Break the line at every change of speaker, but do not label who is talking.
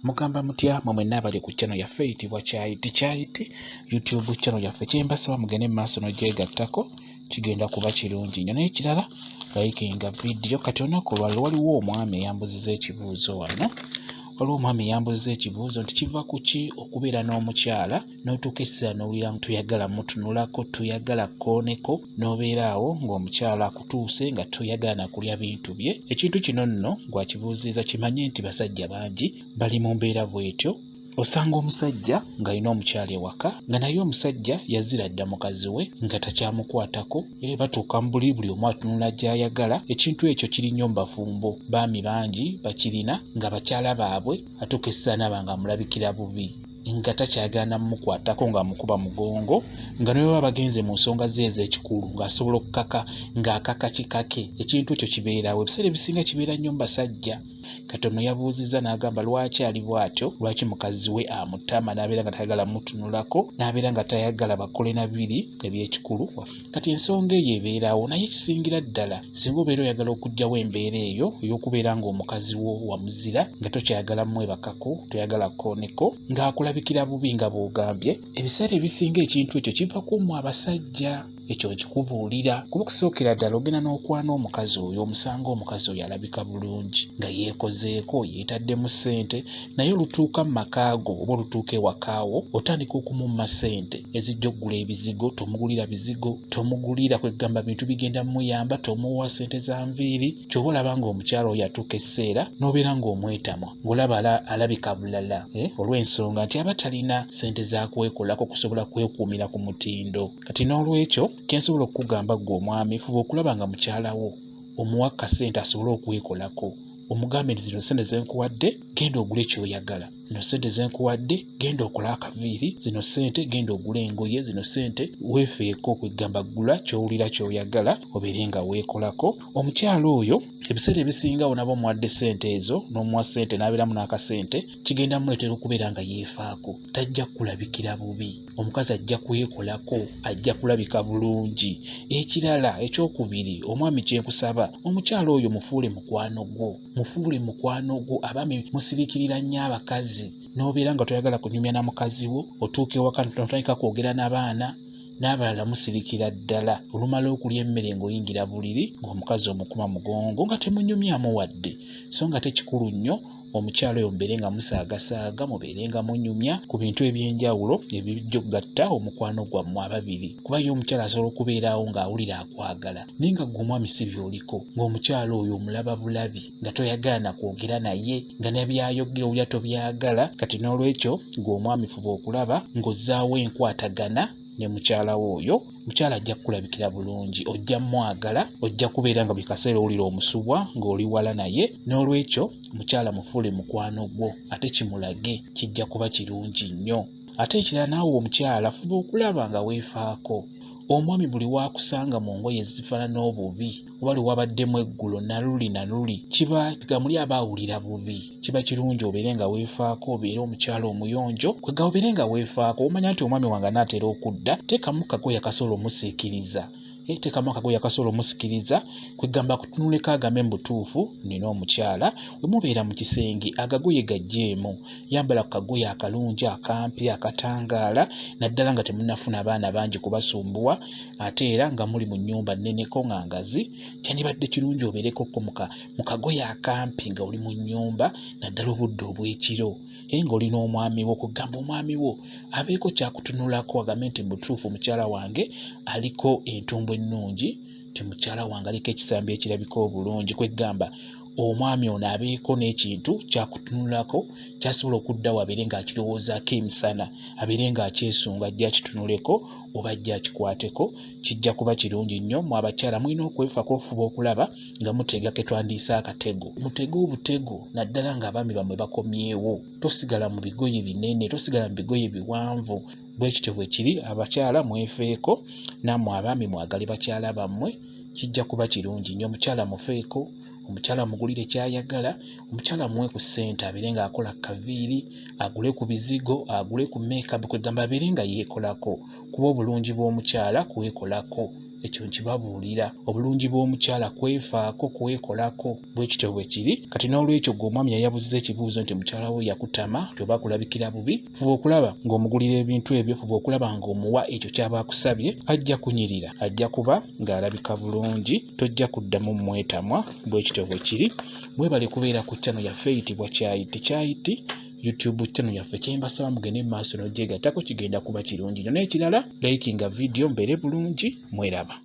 Mugamba mutya mwe mwenna abali ku channel yaffe eyitibwa Kyayiti Kyayiti YouTube channel yaffe, kyembasaba mugende mu maaso n'ogyegattako, kigenda kuba kirungi nnyo. Naye ekirala, likinga vidiyo. Kati olunaku olwaliro waliwo omwami eyambuziza ekibuuzo wano, waliwo omwami eyambuziza ekibuuzo nti kiva ku ki okubeera n'omukyala n'otuuka ekiseera n'owulira nga toyagala mutunulako, toyagala kkooneko, n'obeera awo ng'omukyala akutuuse nga toyagala na kulya bintu bye. Ekintu kino nno gw'akibuuzizza kimanye nti basajja bangi bali mu mbeera bw'etyo. Osanga omusajja ng'alina omukyala ewaka nga naye omusajja yazira dda mukazi we nga takyamukwatako, batuuka mu buliri buli omu atunula gy'ayagala. Ekintu ekyo kiri nnyo mu bafumbo, baami bangi bakirina nga bakyala baabwe atuuka ekiseera n'aba ng'amulabikira bubi, nga takyayagala na mmukwatako, ng'amukuba mugongo, nga ne bwe baba bagenze mu nsonga ze ez'ekikulu ng'asobola okukaka ng'akaka kikake. Ekintu ekyo kibeerawo ebiseera ebisinga, kibeera nnyo mu basajja. Kati ono yabuuzizza n'agamba lwaki ali bw'atyo, lwaki mukazi we amutama n'abeera nga tayagala mutunulako, n'abeera nga tayagala bakole na biri eby'ekikulu. Kati ensonga eyo ebeerawo, naye ekisingira ddala singa obeera oyagala okuggyawo embeera eyo ey'okubeera ng'omukazi wo wamuzira, nga tokyayagala mwebakako, toyagala kkooneko, ng'akulabikira bubi nga bw'ogambye, ebiseera ebisinga ekintu ekyo kiva ku mmwe abasajja. Ekyo nkikubuulira kuba okusookera ddala ogenda n'okwana omukazi oyo, omusanga omukazi oyo alabika bulungi nga yeekozeeko, yeetaddemu ssente, naye olutuuka mu maka go oba olutuuka ewaka wo otandika okumumma ssente ezijja okugula ebizigo, tomugulira bizigo, tomugulira kwegamba bintu bigenda muyamba, tomuwa ssente za nviiri. Ky'oba olaba ng'omukyala oyo atuuka ekiseera n'obeera ng'omwetamwa, ng'olaba alabika bulala, olw'ensonga nti aba talina ssente za kwekolako kusobola kwekuumira ku mutindo. Kati n'olwekyo kye nsobola okukugamba ggwe omwami, fuba okulaba nga mukyala wo omuwa kasente asobole okwekolako, omugambe nti zino ssente ze nkuwadde genda ogule ky'oyagala, zino ssente ze nkuwadde genda okole akaviiri, zino ssente genda ogule engoye, zino ssente weefeeko, kwegamba gula ky'owulira ky'oyagala obeere nga weekolako. Omukyala oyo ebiseera ebisinga onaaba omuwadde ssente ezo n'omuwa ssente n'abeeramu n'akasente, kigenda mmuleetera okubeera nga yeefaako, tajja kukulabikira bubi. Omukazi ajja kwekolako, ajja kulabika bulungi. Ekirala ekyokubiri, omwami kye nkusaba, omukyala oyo mufuule mukwano gwo, mufuule mukwano gwo. Abaami musiriikirira nnyo abakazi, n'obeera nga toyagala kunyumya na mukazi wo, otuuka ewaka n'otandika kwogera n'abaana n'abalala, musirikira ddala. Olumala okulya emmere ng'oyingira buliri ng'omukazi omukuba mugongo nga temunyumyamu wadde, so nga tekikulu nnyo omukyala oyo mubeere nga musaagasaaga, mubeere nga munyumya ku bintu eby'enjawulo ebijja okugatta omukwano gwammwe ababiri. Kuba ye omukyala asobola okubeeraawo ng'awulira akwagala, naye nga ggwe omwami si by'oliko, ng'omukyala oyo omulaba bulabi, nga toyagala na kwogera naye, nga ne by'ayogera owulira tobyagala. Kati n'olwekyo ggwe omwami fuba okulaba ng'ozzaawo enkwatagana ne mukyala wo oyo. Mukyala ajja kukulabikira bulungi, ojja mwagala, ojja kubeera nga buli kaseera owulira omusubwa ng'oli wala naye. N'olwekyo mukyala mufuule mukwano gwo, ate kimulage, kijja kuba kirungi nnyo. Ate ekirala, naawe omukyala fuba okulaba nga weefaako. Omwami buli waakusanga mu ngoye ezifaanana obubi oba lwe wabaddemu eggulo naluli naluli, kiba gamuli aba awulira bubi. Kiba kirungi obeere nga weefaako, obeere omukyala omuyonjo, kwega obeere nga weefaako. Omanya nti omwami wange anaatera okudda, teekamu kagoye akasobola omusiikiriza, teekamu akagoye akasobola omusikiriza, kwegamba akutunuleko agambe mu butuufu nina omukyala. We mubeera mu kisenge agagoye gaggyeemu, yambala ku kagoye akalungi akampi akatangaala, naddala nga temunnafuna baana bangi kubasumbuwa, ate era nga muli mu nnyumba nneneko nga ngazi, kyandibadde kirungi obeerekokko mu kagoye akampi nga oli mu nnyumba, naddala obudde obw'ekiro, ng'oli n'omwami wo, kugamba omwami wo abeeko kyakutunulako agambe nti mutuufu mukyala wange aliko entumbwe ennungi, nti mukyala wange aliko ekisambi ekirabika obulungi. Kwegamba omwami ono abeeko n'ekintu kyakutunulako kyasobola okuddawo abeere ng'akirowoozaako emisana, abeere ng'akyesunga ajja akitunuleko oba ajja akikwateko, kijja kuba kirungi nnyo. Mu abakyala mulina okwefaako, okufuba okulaba nga mutega ke twandiise akatego, mutege obutego naddala ng'abaami bammwe bakomyewo. Tosigala mu bigoye binene, tosigala mu bigoye biwanvu. Bwe kityo bwe kiri, abakyala mwefeeko, nammwe abaami mwagale bakyala bammwe, kijja kuba kirungi nnyo. Omukyala mufeeko, omukyala mugulire ky'ayagala, omukyala muwe ku ssente abeere ng'akola kaviiri, agule ku bizigo, agule ku makeup, kwegamba abeere nga yeekolako, kuba obulungi bw'omukyala kwekolako. Ekyo nkibabuulira. Obulungi bw'omukyala kwefaako, kwekolako. Bwe kityo bwe kiri. Kati n'olwekyo ggwe omwami eyabuzizza ekibuuzo nti mukyala wo yakutama nti oba akulabikira bubi, fuba okulaba ng'omugulira ebintu ebyo, fuba okulaba ng'omuwa ekyo ky'aba akusabye, ajja kunyirira, ajja kuba ng'alabika bulungi, tojja kuddamu mwetamwa. Bwe kityo bwe kiri. Mwebale kubeera ku channel yaffe eyitibwa Kyayiti Kyayiti YouTube channel yaffe. Kye mbasaba mugende mu maaso n'ogyegattako, kigenda kuba kirungi nnyo. N'ekirala, likinga vidiyo, mbeere bulungi, mweraba.